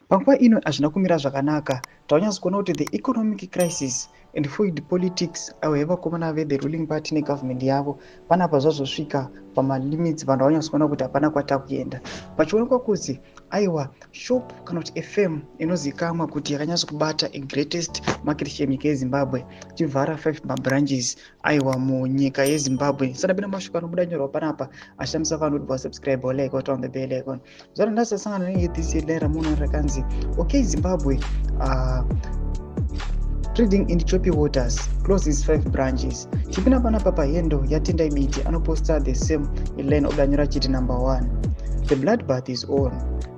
Panguva ino hazvina kumira zvakanaka. Taunyatso kuona kuti the economic crisis and food politics avo yevakomana vethe ruling party negovernment yavo panapa zvazosvika pamalimits. Vanhu vanyatso kuona kuti hapana kwatakuenda, pachionekwa kuzi aiwa, shop kana kuti firm inozivikanwa kuti yakanyatso kubata greatest market share munyika yeZimbabwe chivhara 5 mabranches aiwa munyika yeZimbabwe. Sadapinda mashoko anobuda nyorwa panapa ashamisa vanhu kuti vasubscribe, like, on the bell icon. Zvaro ndasasangana nethis headline ramuona rakanzi "OK Zimbabwe trading in choppy waters closes five branches". Tipinda panapa pahandle yaTendai Biti, anoposta the same line, obudanyora achiti, "Number one, the bloodbath is on.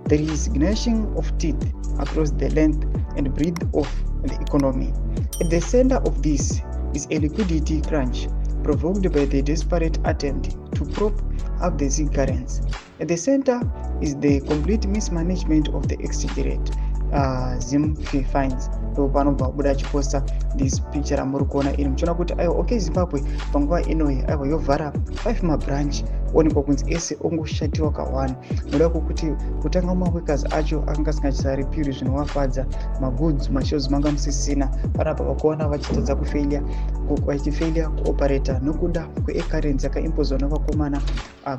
There is gnashing of teeth across the length and breadth of the economy. At the center of this is a liquidity crunch provoked by the desperate attempt to prop up the ZiG currency. At the center is the complete mismanagement of the exchange rate, ZimFi finds." Ndo panobva buda achiposta this picture ramuri kuona iri, muchiona kuti aiwa, OK Zimbabwe panguva inoyi aiwa yovhara 5 mabranch, onekwa kunzi ese ongoshatiwa ka1, noda kwokuti kutanga maworkers acho akanga asingachisaripiri zvinovafadza, magoods mashows manga musisina. Panapa vakuona vachitadza kufailure, vachifailure kuoperata nokuda kwecurrency yakaimpozwa navakomana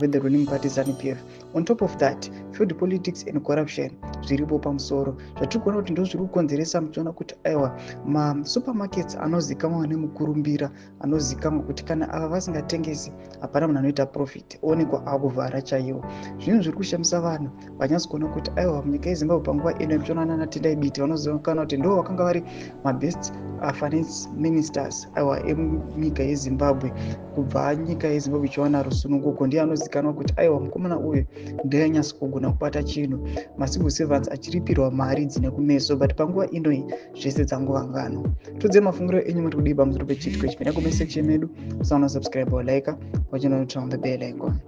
vethe ruling party ZANU PF. On top of that, field politics and corruption zviripo pamusoro, zvatiri kuona kuti ndo zviri kukonzeresa. Muchiona kuti aiwa, masupermarkets anozikanwa nemukurumbira, anozikanwa kuti kana ava vasingatengesi hapana munhu anoita profit, onekwa akuvhara chaiwo. Zvinhu zviri kushamisa vanhu vanyatsi kuona kuti aiwa, munyika yeZimbabwe panguva ino, muchiona nanaTendai Biti vanozivikanwa kuti ndo vakanga vari mabest finance ministers aiwa emunyika yeZimbabwe kubva nyika yeZimbabwe ichiwana rusununguko. Ndiye anozivikanwa kuti aiwa, mukomana uyu ndeanyatsi kugona kubata chinhu, macivil servants achiripirwa mari dzine kumeso, but panguva inoi zvese dzangova ngano. Tudze mafungiro enyu, muri kudii pamusoro pechiitiko ichi? Pinda comment section medu, usaona subscribe, walike, wachinoturn on the bell icon.